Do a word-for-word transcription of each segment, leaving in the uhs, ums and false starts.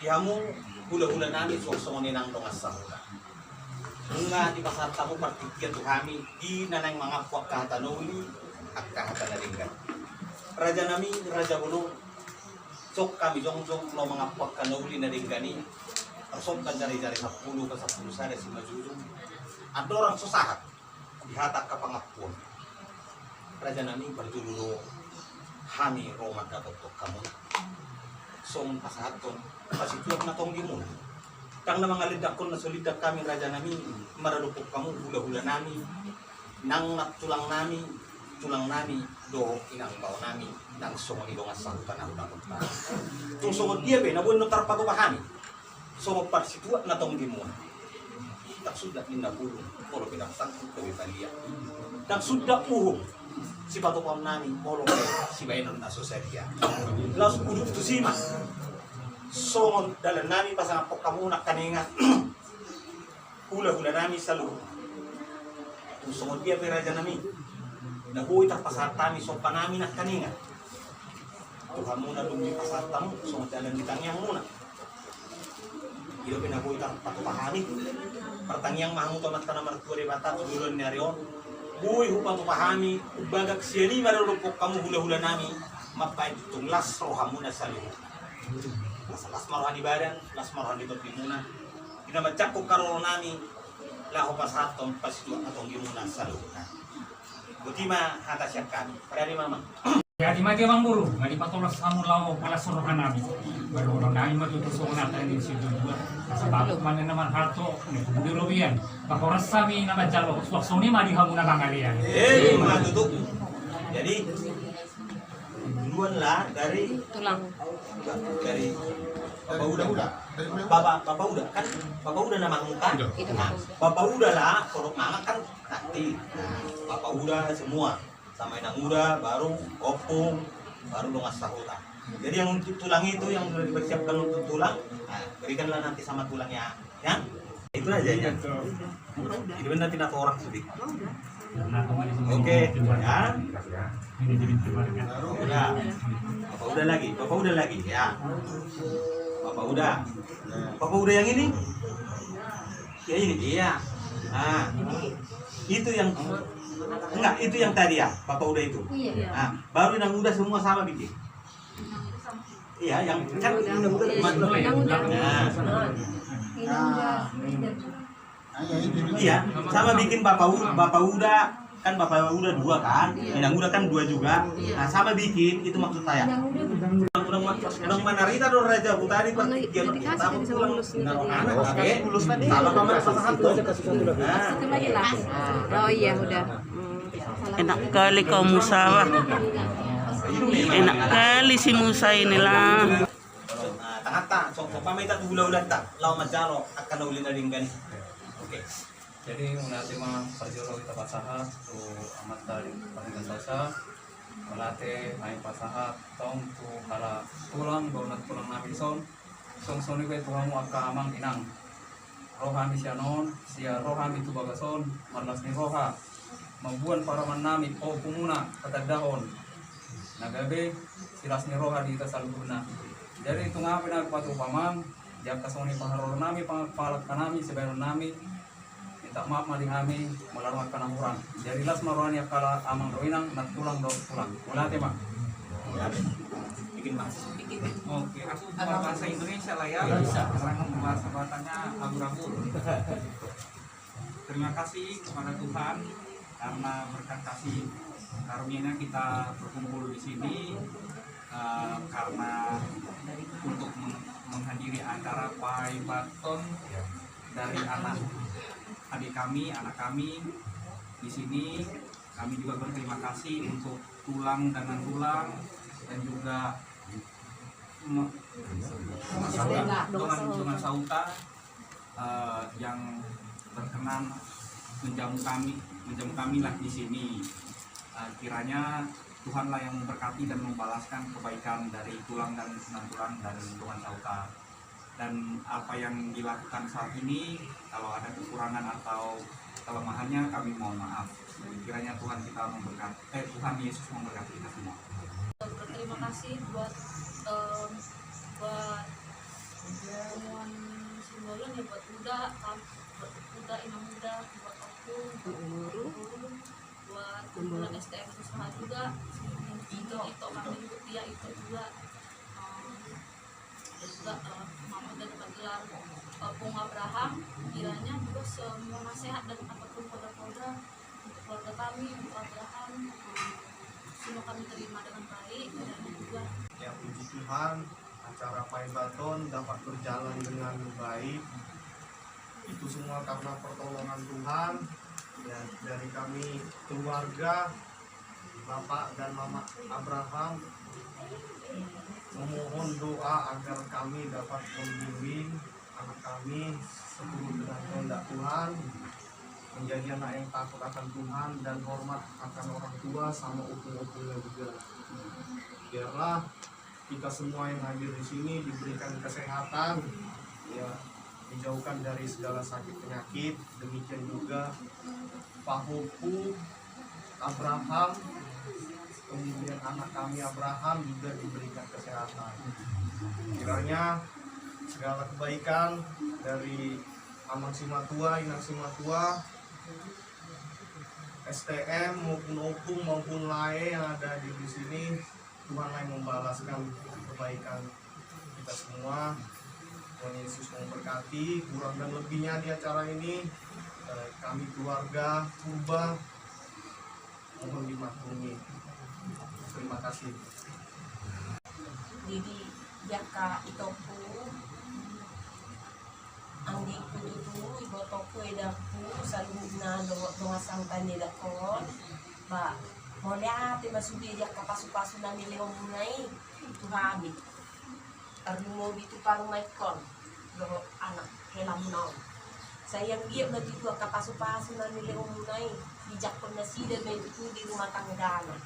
Hamu hulahula nami suang songon i nang dongan sahuta. Nunga dipasahat hamu partingkian tu hami di na naeng mangampu angka hata na uli, angka hata na denggan. Raja nami, raja bolon, suang hami jongjong laho mangampu angka na uli na denggan i. Tarsontak jari-jari sampulu, pasampulu sada simanjujung. Andorang so sahat di hata angka pangampuon, raja nami, parjolo do hami ro mandapothon hamu songon pasahathon pasituak na tonggi muna. Ndang na mangalindanghon na so lindan hami, raja nami, maradophon hamu hulahula nami, nang nantulang nami, tulang nami dohot inang bao nami, nang songon i dongan sahuta na hudapot. Tung songon dia pe na boi na tarpatupa hami songon parsituak na tonggi muna. Ndang suda ninna bulung molo pe ndang sangkut gabe balian. Ndang suda uhum sipatupaon nami molo pe sibahenon na so sadia. Laos udut tusi ma songon dalan nami pasangaphon hamu nangkaningan hulahula nami saluhut. Tung songon dia pe, raja nami, na boi tarpasahat hami somba nami nangkaningan tu hamuna, dung dipasahat hamu songon dalan di tangiang muna. I dope na boi tarpatupa hami. Martangiang ma hamu tu Amanta na martua Debata tu joloan ni ari on, boi hupatupa hami umbagak sian i maradophon hamu hulahula nami, mambahen tung las rohamuna saluhut. Las, las ma roha ni badan, las ma roha ni tondi muna. Di na manjangkon haroro nami laho pasahathon pasituak na tonggi muna saluhutna. Boti ma hata sian hami. Parade ma, amang. Jadi ma dia, amang boru, nga dipatolas hamu laho palas roha nami. Baru nami ma tutu songon hata ni si dua. Sabab mana na marhalto, ni pudi robian. Pakoras hami na manjalo, suak songon i ma di hamu na mangalean. Eh, ma tutu. Jadi duluan lah dari tulang. Dari Bapa Uda. Bapa, Bapa Uda kan, Bapa Uda nama muka. Uda. Nah, Bapa Uda lah, kodok mama kan nanti. Nah, Bapa Uda semua, sama Inang Uda, baru ompung, baru dongan sahuta. Jadi yang untuk tulang itu, yang sudah dipersiapkan untuk tulang, nah, berikanlah nanti sama tulangnya, ya. Itu aja ya. Ini benar tidak orang sedih. Oke, ya. Uda. Bapa Uda lagi, Bapa Uda lagi, ya. Bapa Uda. Bapa Uda yang ini? Ya, ini dia. Nah, itu yang, enggak, itu yang tadi ya, Bapa Uda itu. Iya. Nah, baru Inang Uda, semua sama bikin. Iya, yang kan Inang Uda. Nah. Nah, iya, itu. Iya, sama bikin Bapa U-, Bapa Uda, kan Bapa Uda dua kan, Inang Uda kan dua juga. Nah, sama bikin, itu maksud saya. Unang, unang manarita do raja hutadi partingkian. Nah, anak, oke. Salah paman, salah satu. Nah. Oh iya, udah. Hmm. Enak kali kau musawa. Enak kali si Musa ini lah. Nah, tanganta, so, so pamita tu hulahulanta, laho manjalo angka na uli na denggan i. Oke. Jadi, mauliate ma, parjolo hita pasahat tu Amanta di Pardenggan Basa. Mauliate hami pasahat tong tu halak tulang, dongan tulang nami dison. Songon i pe tu hamu angka amang inang. Ro hami sian on, sian ro hami tu bagas on, marlas ni roha mamboan parumaen nami, ompung muna, patandahon na gabe silas ni roha di hita saluhutna. Jadi tung aha pe na hupatupa, amang, di angka songon i panghorhon nami, pang-, pangalangka nami, sibahenon nami, minta maaf ma di hami molo adong angka na hurang. Jadi las ma roha ni angka amang dohot inang, nantulang dohot tulang. Mauliate ma. Bikin, Mas. Oke, aku buka bahasa Indonesia lah ya. Bisa. Karena kamu bahasa Bataknya abur-abur. Terima kasih kepada Tuhan karena berkat kasih karunia-Nya kita berkumpul di sini, eh, karena untuk meng-, menghadiri acara paibaton dari anak adik kami, anak kami di sini. Kami juga berterima kasih untuk tulang dan nantulang dan juga me-, dongan, dongan sahuta, eh, yang berkenan menjamu kami, menjamu kami lah di sini. Eh, kiranya Tuhanlah yang memberkati dan membalaskan kebaikan dari tulang dan nantulang dan dongan sahuta. Dan apa yang dilakukan saat ini, kalau ada kekurangan atau kelemahannya, kami mohon maaf. Kiranya Tuhan kita memberkati, eh, Tuhan Yesus memberkati kita semua. Berterima kasih buat, em, buat Jamuan simbol on ya buat Uda, buat Uda, Inang Uda, buat Ompung, buat guru, buat S T M Usaha juga. Ito, Ito kami juga, Tia, Ito juga. Em, dan juga, eh, Mama udah dapat gelar, eh, Pung Abraham. Kiranya juga semua nasihat dan apapun poda-poda untuk keluarga kami, untuk Abraham, eh, semua kami terima dengan baik. Kiranya juga. Ya, puji Tuhan, acara Paibaton dapat berjalan dengan baik. Itu semua karena pertolongan Tuhan. Ya, dari kami keluarga, Bapak dan Mama Abraham, memohon doa agar kami dapat membimbing anak kami seturut dengan kehendak Tuhan, menjadi anak yang takut akan Tuhan dan hormat akan orang tua sama ompung-ompungnya juga. Biarlah kita semua yang hadir di sini diberikan kesehatan, ya, dijauhkan dari segala sakit penyakit. Demikian juga Pak Hopu, Abraham, kemudian anak kami Abraham juga diberikan kesehatan. Kiranya segala kebaikan dari Amang Simatua, Inang Simatua, S T M maupun ompung maupun lae yang ada di, di sini, Tuhanlah yang membalaskan kebaikan kita semua. Tuhan Yesus memberkati. Kurang dan lebihnya di acara ini, eh, kami keluarga Purba mohon dimaklumi. Terima kasih. Jadi, jaka itokku, anggikku tutu, ibotokku, edakku, saluhutna do-, dongan sahuta ni edakku on. Ba, mauliate ma sude di angka pasu-pasu na nilehonmuna i tu hami. Tarlumobi tu parumaenkon dohot anak helamuna on. Sai anggiat ma tutu angka pasu-pasu na nilehonmuna i dijangkon nasida ma i tutu di rumah tanggana.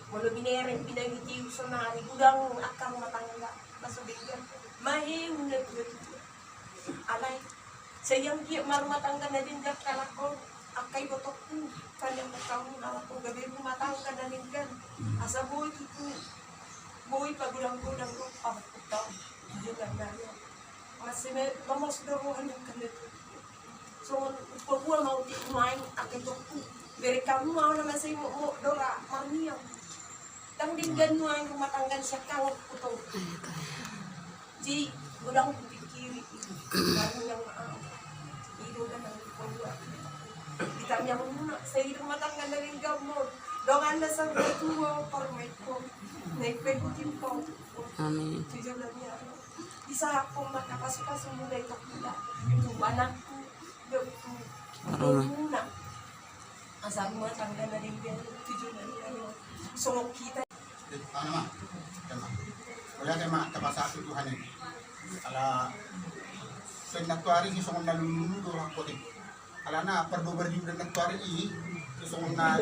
Molo binereng pinangitiu sonari, godang angka rumah tangga na so denggan, maheu na tua-tua. Alai sai anggiat ma rumah tangga na denggan halak on, angka ibotokku, paniang makamu halak on gabe rumah tangga na denggan. Asa boi tutu, boi pagodang-godang dohot pahompu taon. Jujur nari on, masih me-, mamos do roha ni angka na tua-tua. Songon umpamua ma utik nuaeng angka itokku, bereng hamu ma au na mansai mokmok do ra marniang. Ndang denggan nuaeng rumah tangga ni siangkangan, hutong. Jadi godang hupikiri, marniang ma au. I do na umpamua. Di tangiangmuna sai rumah tangga na denggan ma on. Dongan na saur matua, parumaenkon, na i pe hutimpang. Amin. Jujur nari on, disahaphon ma angka pasu-pasumuna i tu hita, tu anakku, dohot tu dohot muna. Asa rumah tangga na denggan, tujuan na denggan. Songon hita. Eh, ana ma. Ema. Mauliate ma tapasahat tu Tuhan i. Ala, songon nantuari si songon na lululu do rohangkon i. Alana pardobar di udan nantuari i, tu songon na,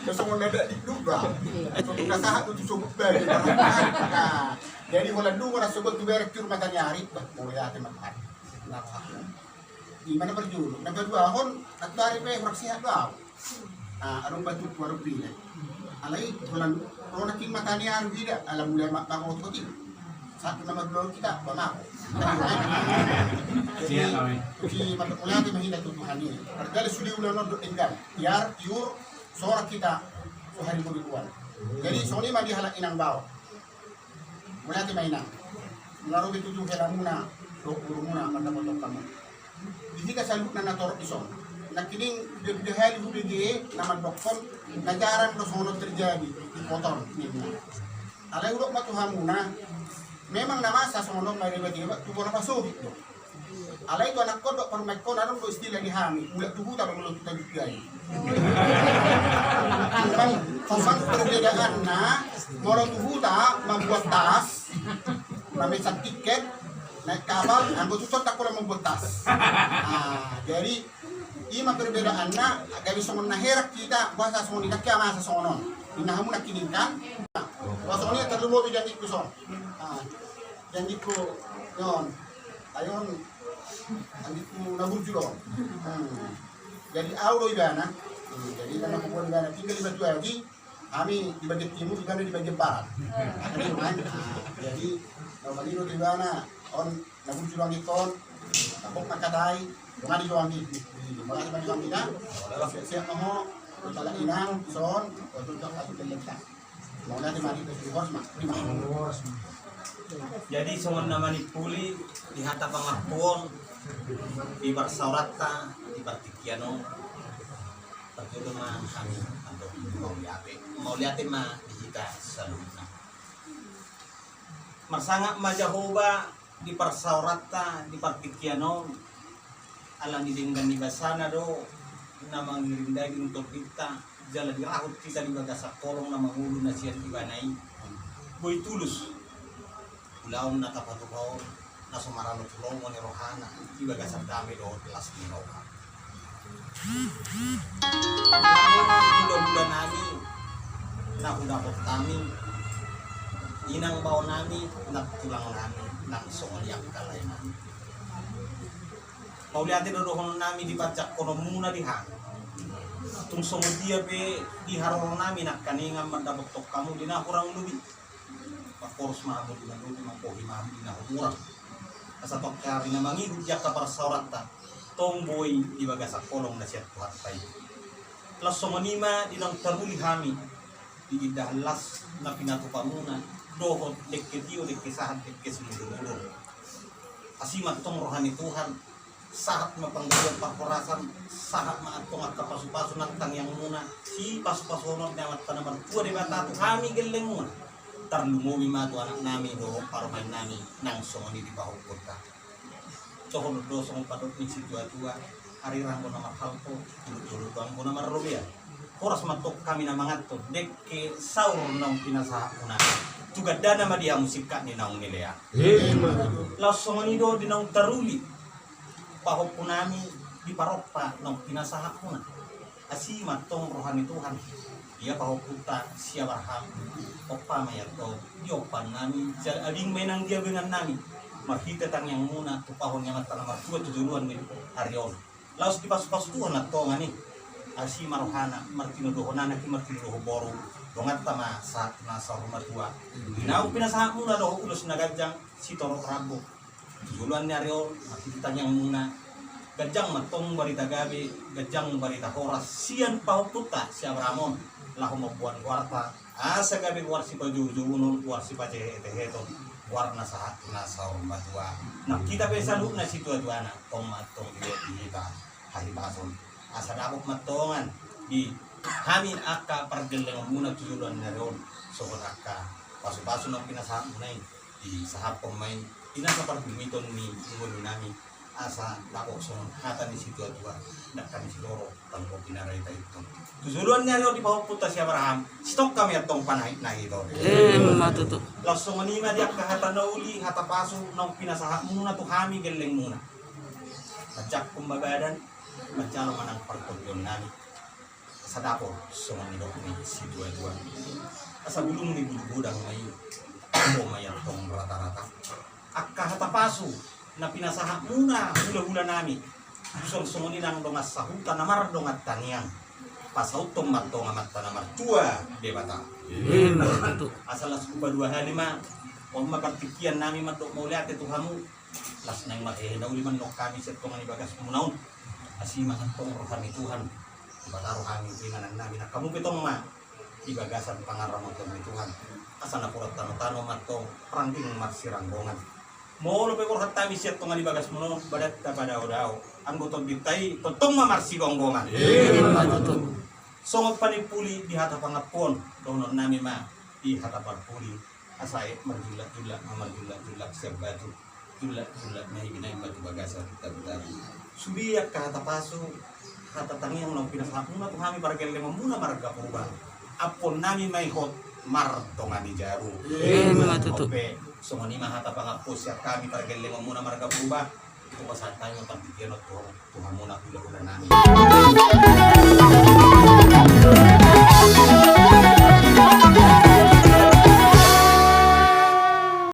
tu songon na dakdikduk ba. Songon na sahat do tu sobut ba. Nah, jadi holan dung holan sobut tu berek tu rumah taniari, bah, mauliate ma Tuhan. Nah, ima na parjolo. Na paduahon, nantuari pe hurang sehat do au. Ah, adong batukku, adong pilek. Alai holan ro nangkin mata ni ahu ida, ala mulai ma-, mangotot i. Satu nama dulu kita, ba mako. Jadi, jadi mauliate ma hita tu Tuhan i. Parjolo sude ulaon on dohot denggan. Tiar, tiur, sorak hita tu hari minggu. Jadi songon i ma di halak inang bao. Mauliate ma inang. Molo ro be tutu helamuna dohot gurumuna mandapothon hamu. Di hita saluhutna na torop dison, nangkining piga-piga hali hubege na mandokkon na jarang do songon on terjadi di kota on ninna. Alai hudok ma tu hamuna, memang na masa songon on ma i, tiba-tiba tu bona pasobit do. Alai tu anakkon dohot parumaenkon adong do istilah di hami, mulak tu huta do molo tu Tanjung Priok i. Cuman, cuman perbedaanna, molo tu huta mambuat tas, mamesan tiket, naik kapal, anggo tu son ndang pola mambuat tas. Ah, jadi, ima perbedaanna, gabe songon na heran hita, boasa songon i, ndang hea masa songon on. Ninna hamu nangkining kan? Boasa songon i, tarlumobi di anggingku son. Ah. Anggingku on, ai on, anggingku na burju do on. Hmm. Jadi au do ibana. Hmm, jadi ibana huboan ibana tinggal di Batu Aji, hami di bagian timur, ibana di bagian barat. Jadi, ah, jadi Na mangido tu ibana, on na burju do anggingkon, na gok mangkatai, dongan i do angging. Mauliate ma di anggingna, siap-siap ma ho, tu halak inang, son, on tu halak inang. Mauliate ma di, tu horas ma, terima. Jadi songon na manimpuli di hata pangampuon, di parsaoranta, di partingkian on, parjolo ma hami, mauliate, mauliate ma di hita saluhutna. Marsangap ma Jahowa di parsaoranta di partingkian on, ala ni denggan ni basana do na mangiring daging tondinta, jala dirahut hita di bagasan holong na mangolu na sian ibana i. Boi tulus ulaon na tapatupa on, na so maralo tu lomo ni rohana di bagasan dame dohot las ni roha. Hula-hula nami na hudapot hami, inang bao nami nang tulang nami, nang songon i angka lae nami. Mauliate do dohonon nami di panjangkononmuna di hami. Tung songon dia pe di haroro nami nangkaningan mandapothon hamu di na hurang lobi. Mangkorhos ma hamu di na lobi, mangkohi ma hamu di na hurang. Asa tong hami na mangihut di angka parsaoranta, tong boi di bagasan holong na sian Tuhanta i. Laos songon i ma di naung taruli hami di indahan las na pinatupamuna, dohot dengke tio, dengke sahat, dengke sumudon-udon. Asi ma antong roha ni Tuhan, sahat ma panggabean parhorasan, sahat ma antong angka pasu-pasu nang tangiangmuna, sipasupasu-pasuon ni Amanta na martua Debata tu hami gellengmuna. Tarlumobi ma tu anak nami dohot parumaen nami nang songon i di pahompunta. Toho do songon pandok ni situa-tua, arirang do na marhalto, jolo-jolo do anggo na marrobean. Horas ma antong hami na manganhon dengke saur naung pinasahatmuna. Tu gandana ma di hamu singkat ni naung nilea. Laos songon i do di naung taruli pahompu nami di parompa naung pinasahatmuna. Asi ma antong roha ni Tuhan. Ia pahompunta si Abraham, ompa ma i antong di ompan nami, jala ading ma i nang di abingan nami. Marhite tangiangmuna tupahon ni Amanta na martua tu joloan ni ari on. Laos dipasu-pasu Tuhan antong i. Asi ma rohana, martinodohon anak i, martinodohon boru, donganta ma sahat na saur matua. Di naung pinasahatmuna dohot ulos na ganjang, sitorop rambu. Tu joloan ni ari on, marhite tangiangmuna, ganjang ma antong barita gabe, ganjang barita horas sian pahompunta si Abraham on, laho mamboan goarta, asa gabe goar sipajou-jouon, goar sipatehe-teheton, goar na sahat na saur matua. Nang hita pe saluhutna situa-tuana, tong ma antong dilehon di hita hahipason. Asa dapot ma antong di hami angka pargellengonmuna tu joloan ni ari on, songon angka pasu-pasu naung pinasahatmuna i, disahaphon ma i di nasa pardumiton ni ngolu nami, asa dapot songon hata ni situa-tua, dangka ni sidoro, tanggo pinareta itong. Tu joloan ni ari on di pahompunta si Abraham, sitongka ma i antong panahit na hito. Emma tutu. Laos songon i ma di angka hata na uli, hata pasu naung pinasahatmuna tu hami gellengmuna. Manjangkon ma badan, manjalo ma nang partondion nami. Asa dapot songon nidok ni situa-tua. Asa bulung ni bulu godang ma i, tabo ma i antong rata-rata. Angka hata pasu na pinasahatmuna hula-hula nami, songon songon i nang dongan sahuta na mardongan tangiang. Pasauthon ma antong Amanta na martua Debata. Emma tutu. Asa laos hupadua hali ma, on ma partingkian nami mandok mauliate tu hamu. Laos naeng marhehe na uli ma antong hami sian tonga ni bagasmuna on. Asi ma antong roha ni Tuhan. Dipataru hami tu inganan nami, nang hamu pe tong ma di bagasan pangaramoton ni Tuhan. Asa napuran tano-tano ma antong rangging marsiranggongan. Molo pe borhat hami sian tonga ni bagasmuna on, badanta padao-dao, anggo tondinta i tongtong ma marsigonggongan. Emma tutu. Songon panimpuli di hata pangampuon, dohonon nami ma di hata parpudi. Asa i marjullak-jullak ma, marjullak-jullak sian batu, jullak-jullak ma i binaen ma tu bagasan tabu-tabu. Sude angka hata pasu, hata tangiang naung pinasahatmuna tu hami pargellengonmuna marga Purba, ampuon nami ma i hot martonga ni jabu. Emma tutu. Ope, songon i ma hata pangampuon sian hami pargellengonmuna marga Purba. Hupasahat hami ma partingkian on tu hamu, tu hamuna hula-hula nami.